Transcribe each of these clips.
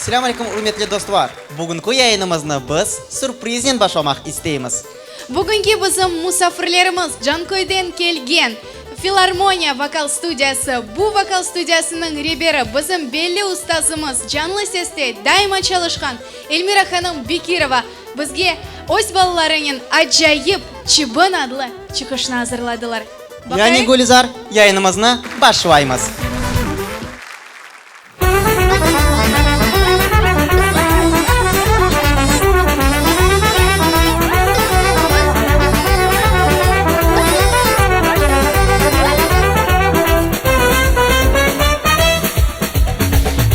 Selâm aleyküm, ürmetli dostlar! Bugünki yayınımıznı biz sürpriznen başlamaq isteymiz. Bugünki bizim musafirlerimiz Canköyden kelgen Filarmoniya vokal studiyası. Bu vokal studiyasınıñ reberi, bizim belli ustazımız, canlı seste daima çalışqan Elmira hanım Bekirova bizge öz balalarınen acayip Çıbın adlı çıqışnı azırladılar. Yani, Baqayıq. Gülizar, yayınımıznı başlaymız.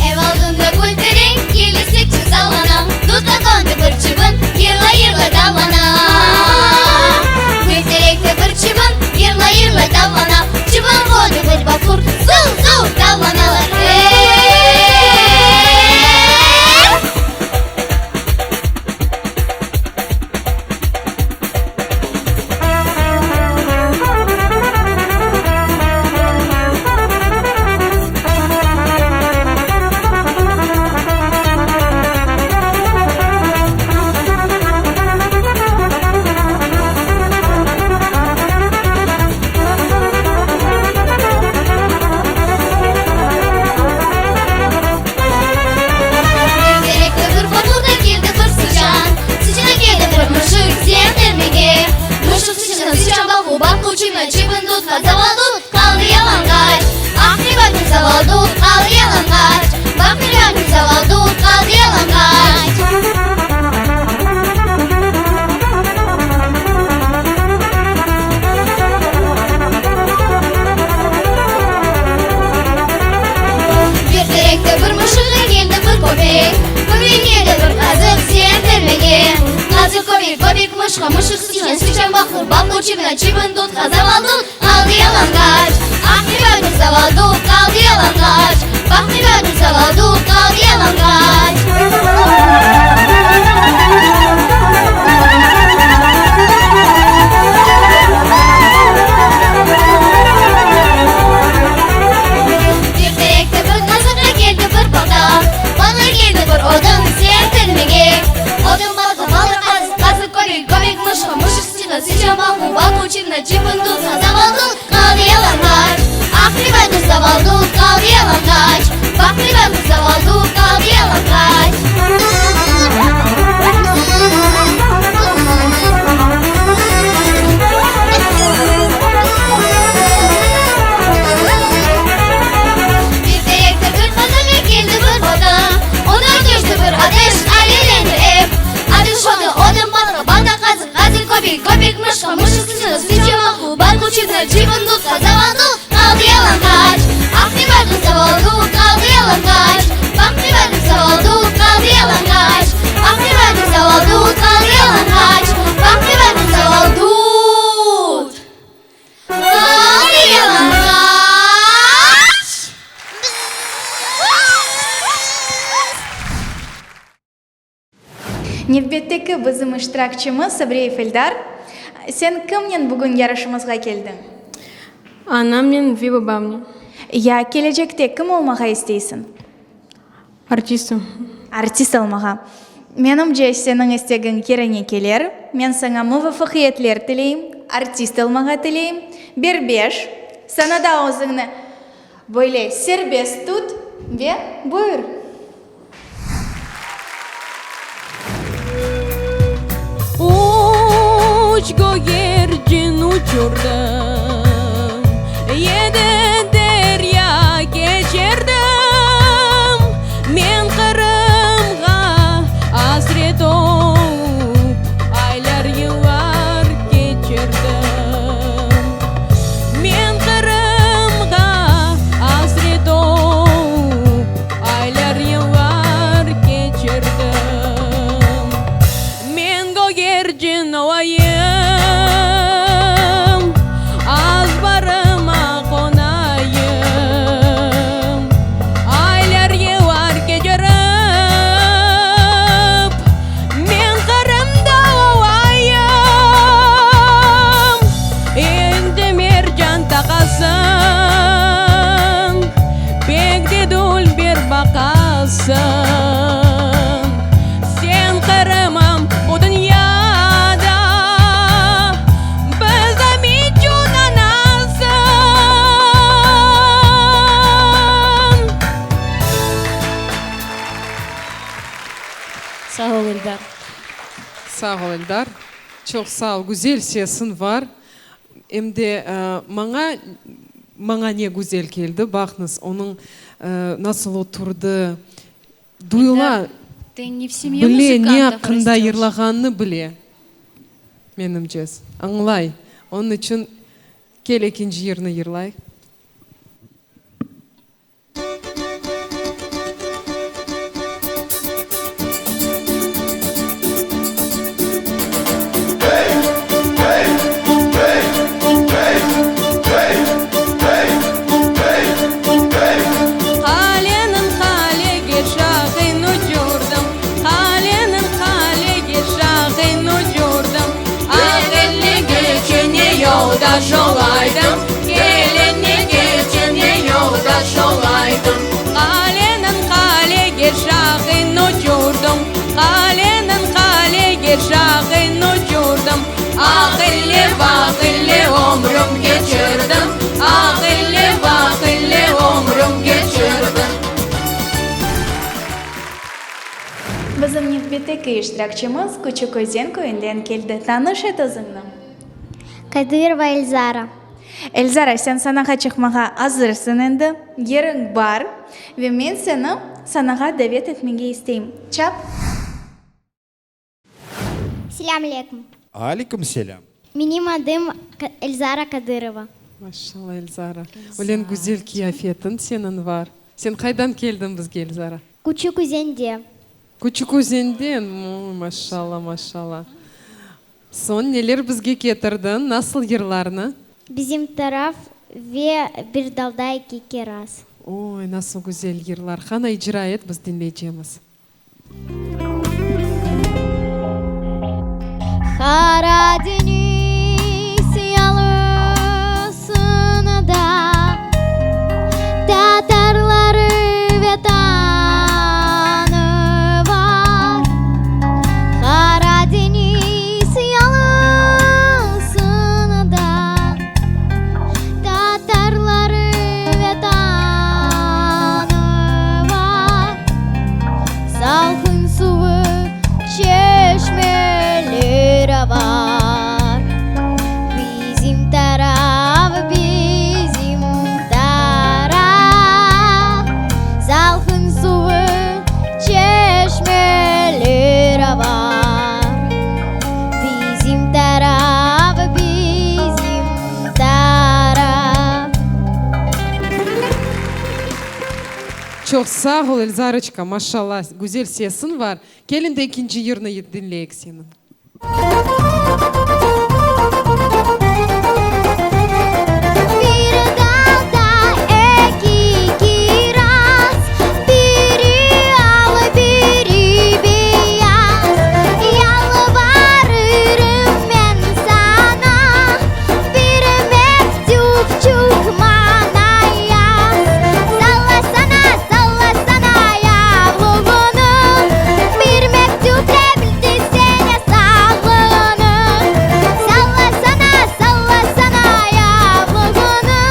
Ev aldında gül terek, kelesek sallana, Dutqa qondı bir çıbın, yırlay-yırlay tavlana. Gül terekte bir çıbın, yırlay-yırlay tavlana, Çıbın qondı bir baqur, zuv-zuv tavlanalar. Eh! Bir terekte bir baqurda keldi bir sıçan, Sıçana keldi bir mışıq zem bermege. Mışıq sıçana, sıçan baqu, baqu çımna, Çıbın tutqa, zaval tut, qaldı yalanğaç. Ah, ne baqtım, zaval tut, qaldı yalanğaç. Baq, ne baqtım, zaval tut, qaldı yalanğaç. Bir terekte bir mışıq, keldi bir köpek. Köpek keldi bir qazıq zem bermege. Qazıq köpek, köpek mışıqqa, mışıq sıçan, sıçan baqır, baqır çıbına, çıbın tutqa, zaval tut, qaldı yalanğaç. Ah, ne baqtım, zaval tut, qaldı yalanğaç. Baq, ne baqtım, zaval tut, qaldı yalanğaç. Bir terekte bir qazıqqa keldi bir balta, Balta keldi bir odun serptirmege. Odun balta, balta qazıq, qazıq köpek, köpek mışıq, mışıq sıçan, sıçan baqu, baqu çıbına, çıbın tutqa, zaval tut, qaldı yalanğaç. Ah, ne bayquş zaval tut, qaldı yalanğaç. Baq, ne bayquş zaval tut, qaldı yalanğaç. Bir terekte bir qazıq keldi bir balta, Ondan tüşti bir ateş, alevlendi ev. Ateş odı, odun balta, balta qazıq, qazıq köpek, köpek mışıq, mışıq sıçan, sıçan baqu, baqu çıbın, çıbın tutqa, zaval tut, qaldı yalanğaç. Ah, ne bayquş zaval tut, qaldı yalanğaç. Baq, ne bayquş zaval tut, qaldı yalanğaç. Ah, ne bayquş zaval tut, qaldı yalanğaç. Baq, ne bayquş zaval tut, qaldı yalanğaç. Nevbetteki bizim iştirakçimiz Sabriyev Eldar. Sen kimnen bugün yarışımızğa keldiñ? Anamnen ve babamnen. Ya kelecekte kim olmağa isteysiñ? Artist. Artist olmağa. Menimce, seniñ istegiñ yerine keler. Men saña muvafaqiyetler tileyim, artist olmağa tileyim. Bir beş. Sanada özüñni böyle serbest tut ve buyur. Üç gögercin uçurdım, Yedi derya keçirdim. Men Qırımğa asret olup, Aylar, yıllar keçirdim. Men Qırımğa asret olup, Aylar, yıllar keçirdim. Men gögercin olayım, Azbarıma qonayım. Aylar, yıllar keçirip, Men Qırımda olayım. Endi mercan taqasıñ, Pek de dülber baqasıñ. Sağ ol, Eldar. Çoq sağ ol. Güzel sesiñ var. Em de maña, maña ne güzel keldi, baqıñız, onıñ nasıl oturdı, duyula, bile, ne aqqında yırlağanını bile, menimce, añlay. Onıñ içün kel ekinci yırnı yırlay. Qaleniñ qalege şahin uçurdım, Qaleniñ qalege şahin uçurdım, Aq elli keçine yoldaş olaydım, Kelinni keçine yoldaş olaydım. Qaleniñ qalege şahin uçurdım, Qaleniñ qalege şahin uçurdım, Ah ille, vah ille ömrüm keçirdim, Ah ille, vah ille ömrüm keçirdim. Bizim nevbetteki iştirakçimiz Küçük Özen köyünden keldi. Tanış et özüñni. Kadırova Elzara. Elzara, sen sanağa çıqmağa azırsıñ endi, yeriñ bar ve men seni sanağa davet etmege isteyim. Çap! Selâm aleyküm. Aleyküm selâm. Menim adım Elzara Kadırova. Maşallah, Elzara. Ölen güzel kiyafetiñ seniñ var. Sen qaydan keldiñ bizge, Elzara? Küçük Üzenden. Küçük Üzenden? Maşallah, maşallah. Soñ neler bizge ketirdiñ, nasıl yırlarnı? Bizim taraf ve Bir dalda eki kiraz. Oy, nasıl güzel yırlar. Qana icra et, biz diñleycemiz. Qara deñiz yalısında Tatarları Vetanı bar. Qara deñiz yalısında Tatarları Vetanı bar. Salqın suvı çeşmeleri bar. Bizim taraf, bizim taraf, Salqın suvı çeşmeleri bar. Bizim taraf, bizim taraf. Çoq sağ ol, Elzaroçka, maşallah, güzel sesiñ var. Kel endi ekinci yırnı diñleyik seniñ. Bir dalda eki kiraz, Biri al, biri beyaz. Yalvarırım men saña, Bir mektüpçük maña yaz. Sallasana, sallasana yavluğını, Bir mektüple bildirsene sağlığını. Sallasana, sallasana yavluğını,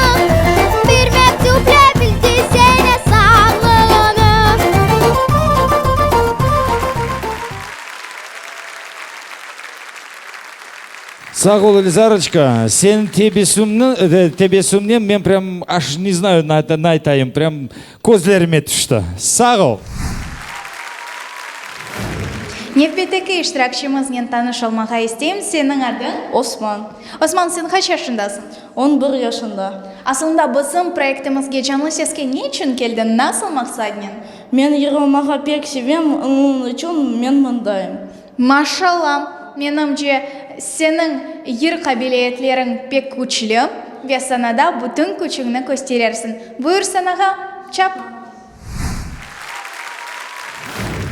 Bir mektüple bildirsene sağlığını. Sağ ol, Elzaroçka, seniñ tebessümni, tebessümnen men prям aş ne znаю, ne aytayım, prям közlerime tüşti. Sağ ol! Nevbetteki iştirakçimiznen tanış olmağa isteyim. Seniñ adıñ? Osman. Osman, sen qaç yaşındasıñ? On bir yaşında. Asılında bizim proyektimizge Canlı seske ne içün keldiñ, nasıl maqsadnen? Men yırlamağa pek sevem, onıñ içün men mındayım. Maşalla, menimce, seniñ yır qabiliyetleriñ pek küçlü ve sanada bütün küçüñni kösterersiñ. Buyur sanağa, çap!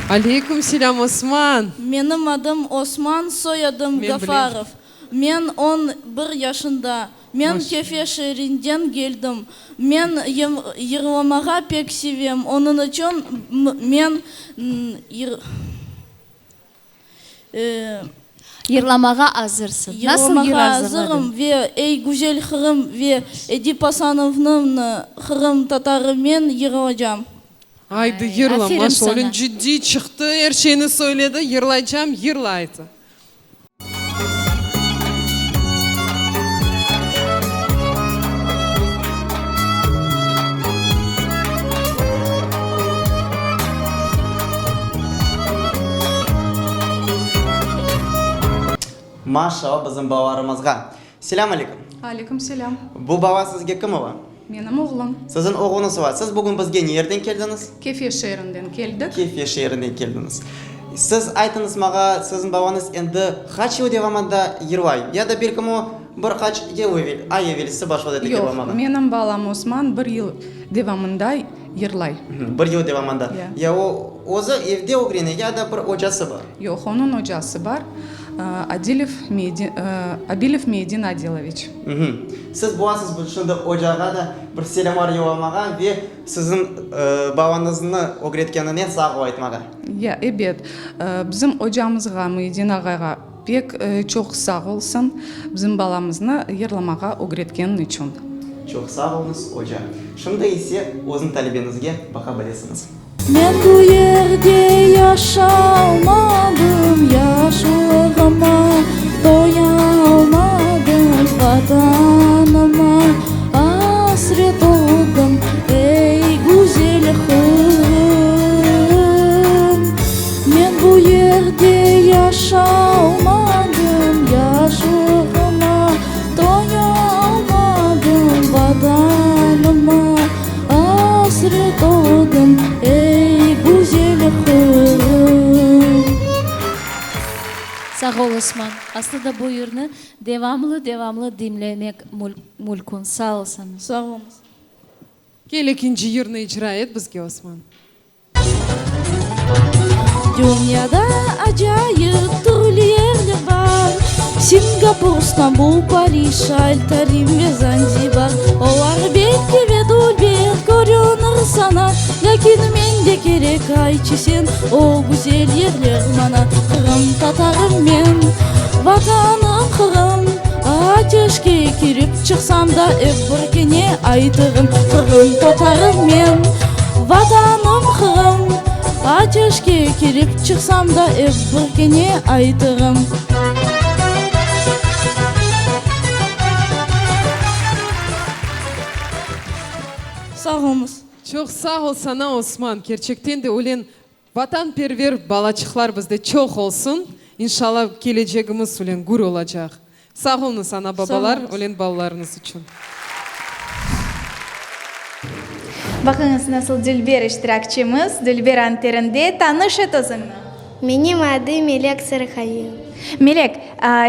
Aleyküm selâm, Osman! Menim adım Osman, soyadım Gafarov. Men on bir yaşında. Men Kefe şeerinden geldim. Men yırlamağa pek sevem, onıñ içün men Yırlamağa azırsıñ. Nasıl yır Yırlamağa azırladıñ? azırım ve Ey güzel Qırım ve Edip Asanovnıñ Qırım tatarı men yırlacam. Aydı, yırla, Aferin maşallah, sana. ciddiy çıqtı, er şeyni söyledi, yırlaycam, yırla aydı. Maşallah bizim balalarımızğa. Selâm aleyküm. Aleyküm selâm. Bu bala sizge kim ola? Menim oğlum. Siziñ oğluñız ola. Siz bugün bizge ne yerden keldiñiz? Kefe şeerinden keldik. Kefe şeerinden keldiñiz. Siz aytıñız maña, siziñ balañız endi qaç yıl devamında yırlay? Ya da belkim o bir qaç yıl evel, ay evelsi başladı Yoq, yırlamağa? menim balam Osman bir yıl devamında yırlay. Bir yıl devamında. Ya. Ya o özü evde ögrene ya da bir ocası bar? Yoq, onıñ ocası bar, Adilev Meydi, Abilev Meydin Adiloviç. Siz bulasız bu şimdi ocağa da bir selâmlar yollamağa ve siziñ balañıznı ögretkenine sağ ol aytmağa. Ya, ebet. Bizim ocamızğa, Meydin ağayğa pek çoq sağ olsun, bizim balamıznı yırlamağa ögretkeni içün. Çoq sağ oluñız, oca. Şimdi ise özüñ talebeñizge baqa bilesiñiz. Men bu yerde yaşalmadım, Yaşlığıma toyalmadım, Vatanıma asret oldım, Ey, güzel Qırım. Men bu yerde yaşalmadım, Yaşlığıma toyalmadım, Vatanıma Asret oldım, ey, güzel Qırım. Sağ ol, Osman. Aslında bu yırnı devamlı-devamlı diñlemek mülkün. Sağ ol saña. Sağ oluñız. Kel, ekinci yırnı icra et bizge, Osman. Dünyada acayip türlü yerler bar, Singapur, Stambul, Parij, Alta, Rim ve Zanzibar. Olar belki ve dülber körünir saña, Lâkin mende kerek, aytçı sen, o güzel yerler maña. Qırımtatarım men, Vatanım Qırım, Ateşke kirip çıqsam da, ep bir kene aytırım. Qırımtatarım men, Vatanım Qırım, Ateşke kirip çıqsam da, ep bir kene aytırım. Sağ oluñız. Çoq sağ ol saña, Osman, kerçekten de ölen Vatanperver balaçıqlar bizde çoq olsun, inşallah kelecegimiz ülen gür olacaq. Sağ oluñız ana-babalar ülen balalarıñız içün. Baqıñız, nasıl dülber iştirakçimiz, dülber anterinde, tanış et özüñni. Menim adım Melek Sarıhalil. Melek,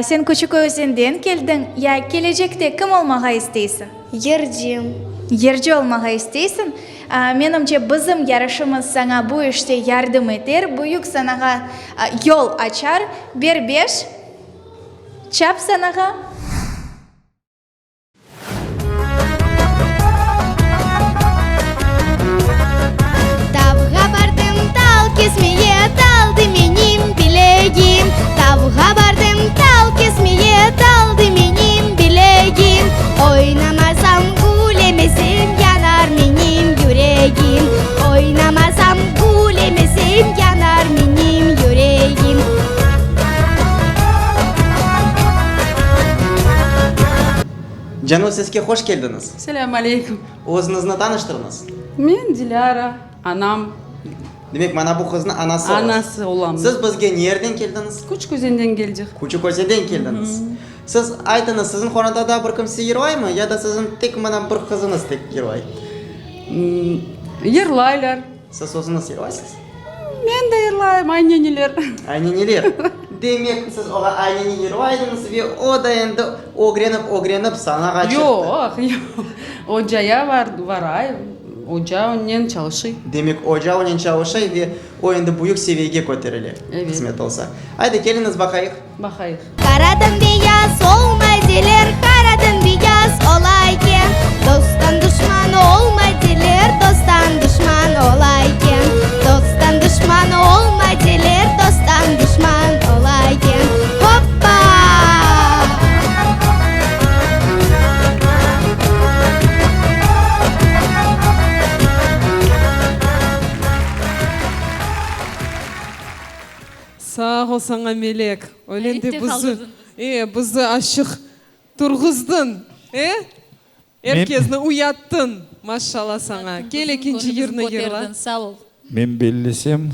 sen Küçük-Özenden keldiñ, ya kelecekte kim olmağa isteysiñ? Yırcı. Yırcı olmağa isteysiñ? Menimce, bizim yarışımız saña bu işte yardım eter, büyük sanağa yol açar. Ber beş, çap sanağa. Tavğa bardım tal kesmeye, taldı menim bilegim. Tavğa bardım tal kesmeye, taldı menim bilegim. Oynamasam, gülemesem, yanar menim yüregim. Oynamasam, gülemesem, yanar menim yüregim. Canlı Seske hoş keldiñiz! Selâm aleyküm! Özüñizni tanıştırıñız. Men Dilâra, anam. Demek, mana bu qıznıñ anası olasız. Anası olam. Siz bizge nereden keldiñiz? Küçük-Özenden keldik. Küçük-Özenden keldiñiz. Siz aytıñız, siziñ qorantada bir kimse yırlaymı ya da siziñ tek mana bir qızıñız tek yırlay? Yırlaylar. Siz özüñiz yırlaysız? Men de yırlayım, ayneneler. Ayneneler. Demek, siz oğa aynene yırlaydıñız ve o da endi ögrenip-ögrenip sanağa çıqtı. Yoq, yoq. Ocaya varay, oca onnen çalışıy. Demek, oca onen çalışıy ve o endi büyük seviyege köterile, qısmet olsa. Aydı, keliñiz baqayıq. Baqayıq. Qaradan beyaz olmay deler, Qaradan beyaz ola eken. Dosttan duşman olmay deler, Dosttan duşman ola eken. Dosttan duşman olmay deler, Dosttan duşman ola eken. Hoppa! Sağ ol saña, Melek. Öyle de bizi, e, bizi aşıq turğuzdıñ, e? Er kezni uyattıñ. Maşşalla saña. Kel ekinci yırnı yırla. Men bellesem,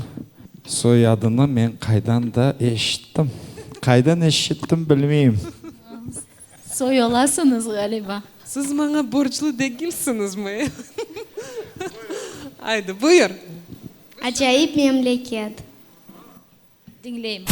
soyadını men qaydan da eşittim. Qaydan eşittim, bilmeyim. Soy olasıñız, ğaliba. Siz maña borclu degilsiñizmi? Aydı, buyur. Acayip memleket. Diñleyim.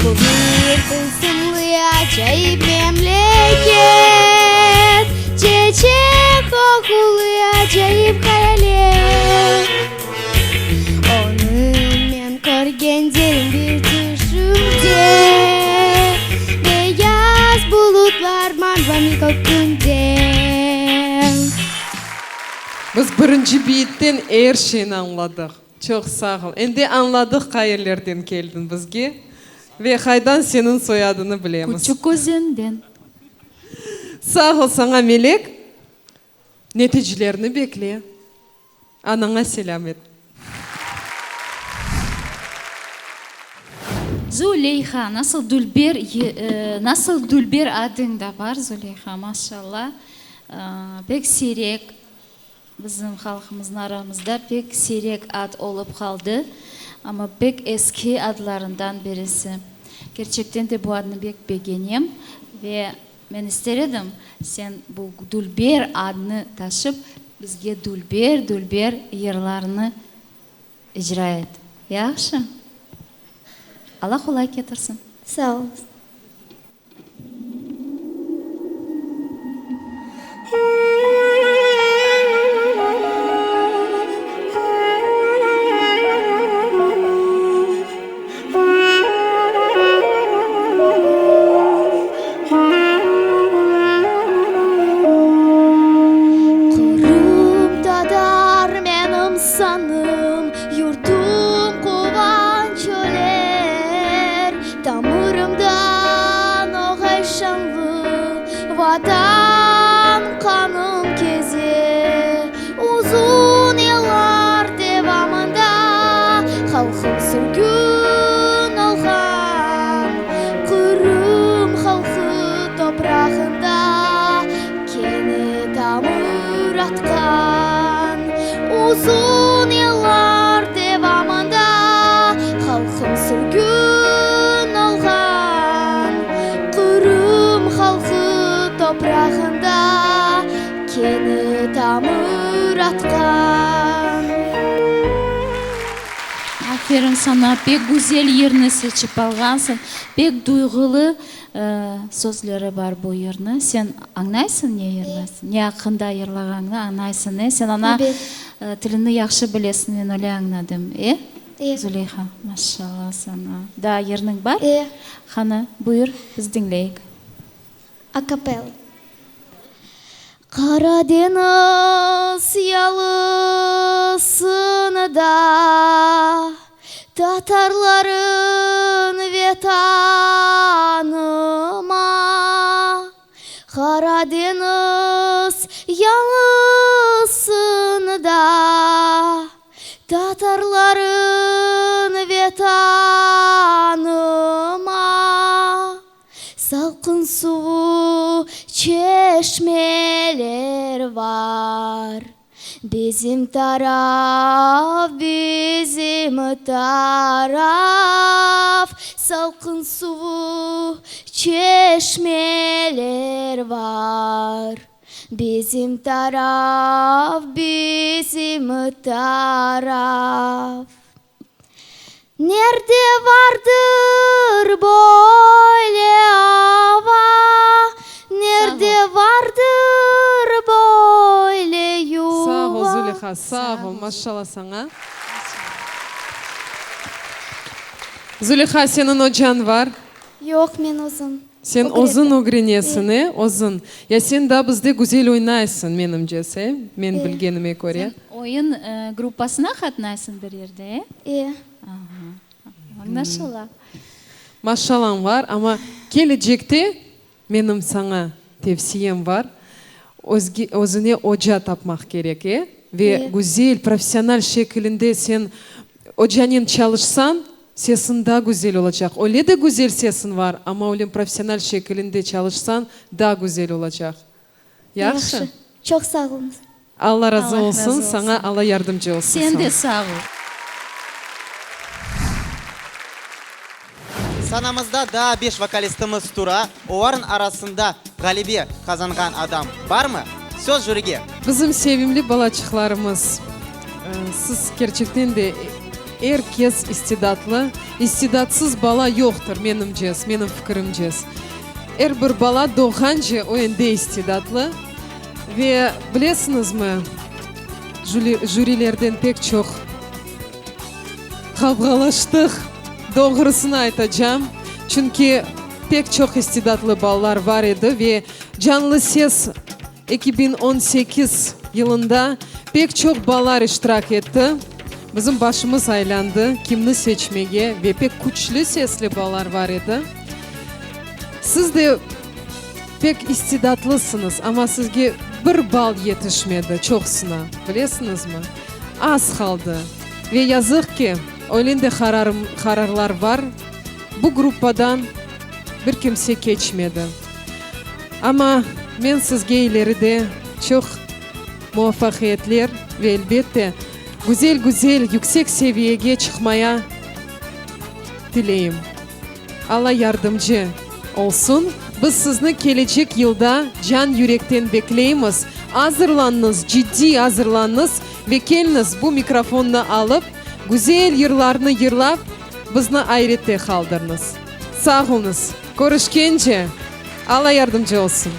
Bu bir tılsımlı acayip memleket, Çeçek qoqulı acayip hayalet. Onı men körgen derin bir tüşümde, Beyaz bulutlar mavı kökünde. Biz birinci beyitten er şeyni añladıq. Çoq sağ ol. Endi añladıq qayerlerden keldiñ bizge ve qaydan seniñ soyadını bilemiz. Küçük özenden. Sağ ol saña Melek. Neticelerni bekle. Anaña selâm et. Zuleyha, nasıl dülber, nasıl dülber adıñ da bar, Zuleyha, maşallah. Pek siyrek, bizim halqımıznıñ aramızda pek siyrek ad olıp qaldı, amma pek eski adlarından birisi. Kerçekten de bu adnı bek begenem ve men ister edim, sen bu dülber adnı taşıp, bizge dülber-dülber yırlarnı icra et. Yahşı? Alla qolay ketirsin. Sağ oluñız. Qırımtatar menim sanım, Yurtum quvanç öler, Tamırımda noğay şanlı Vatan qanım keze. Uzun yıllar devamında halqım sürgün olğan, Qırım halqı toprağında kene tamır atqan. Uzun yıllar devamında halqım sürgün olğan, Qırım halqı toprağında Kene tamır atqan. Aferin saña, pek güzel yırnı seçip alğansıñ, pek duyğulı sözleri bar bu yırnı. Sen añlaysıñ ne yırlaysıñ, ne aqqında yırlağañnı añlaysıñ, e? Sen ana tilini yahşı bilesiñ, men öyle añladım, e? Zuleyha, maşallah saña. Daa yırnıñ bar? Qani, buyur, biz diñleyik. Akapella. Qara deñiz yalısında Tatarların Vetanıma. Qara deñiz yalısında Tatarların Vetanıma. Salqın suvu çeşmeler bar. Bizim taraf, bizim taraf. Salqın suvu çeşmeler bar. Bizim taraf, bizim taraf. Nerde vardır böyle ava, Nerde vardır böyle yuva. Sağ ol, Zuleyha, sağ ol, maşallah saña. Zuleyha, seniñ ocañ var? Yoq, men özüm. Sen özüñ ögrenesiñ, e, özüñ. Ya sen daa bizde güzel oynaysıñ, menimcesi, e, men bilgenime köre. Sen oyun gruppasına qatnaysıñ bir yerde, e? E. Aha, añlaşıla. Maşalañ var, amma kelecekte menim saña tevsiyem var, özge, özüne oca tapmaq kerek, e, ve güzel, professional şekilinde sen ocanen çalışsañ. Sesiñ daa güzel olacaq. Öyle de güzel sesiñ var, amma öyle professional şekilinde çalışsañ, daa güzel olacaq. Yahşı? Yahşı. Çoq sağ oluñız. Alla razı olsun, saña Alla yardımcı olsun. Sen de sağ ol. Sanamızda daa beş vokalistimiz tura, olarnıñ arasında ğalebe qazanğan adam barmı? Söz jürige. Bizim sevimli balaçıqlarımız, siz kerçekten de er kes istidatlı, istidatsız bala yoqtır, menimce, menim fikirimce. Er bir bala doğğance o endi istidatlı. Ve bilesiñizmi, jürilerden pek çoq qavğalaştıq, doğrusını aytacam, çünki pek çoq istidatlı balalar bar edi ve Canlı ses 2018 yılında pek çoq balalar iştirak etti. Bizim başımız aylandı, kimni seçmege, ve pek küçlü sesli balalar bar edi. Siz de Pek istidatlısıñız, amma sizge bir bal yetişmedi çoqsuna, bilesiñizmi? Az qaldı. Ve yazıq ki, öyle de qararlar bar, bu gruppadan bir kimse keçmedi. Amma men sizge ileride çoq muvafaqiyetler ve, elbette, güzel-güzel yüksek seviyege çıqmaya tileyim. Alla yardımcı olsun. Biz sizni kelecek yılda can yürekten bekleymiz. Azırlanıñız, ciddiy azırlanıñız ve keliñiz bu mikrofonnı alıp, güzel yırlarnı yırlap, bizni ayrette qaldırıñız. Sağ oluñız. Körüşkence, Alla yardımcı olsun.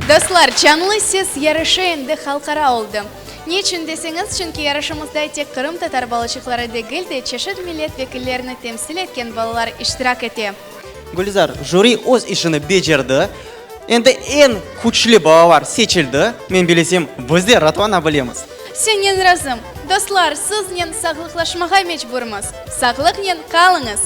Dostlar, Canlı ses yarışı endi halqara oldı. Ne içün deseñiz, çünki yarışımızda tek qırımtatar balaçıqları degil de, çeşit millet vekillerini temsil etken balalar iştirak ete. Gülizar, jüri öz işini becerdi. Endi eñ küçlü balalar seçildi. Men bilesem, biz de ratlana bilemiz. Sennen razım. Dostlar, siznen sağlıqlaşmağa mecburmız. Sağlıqnen qalıñız!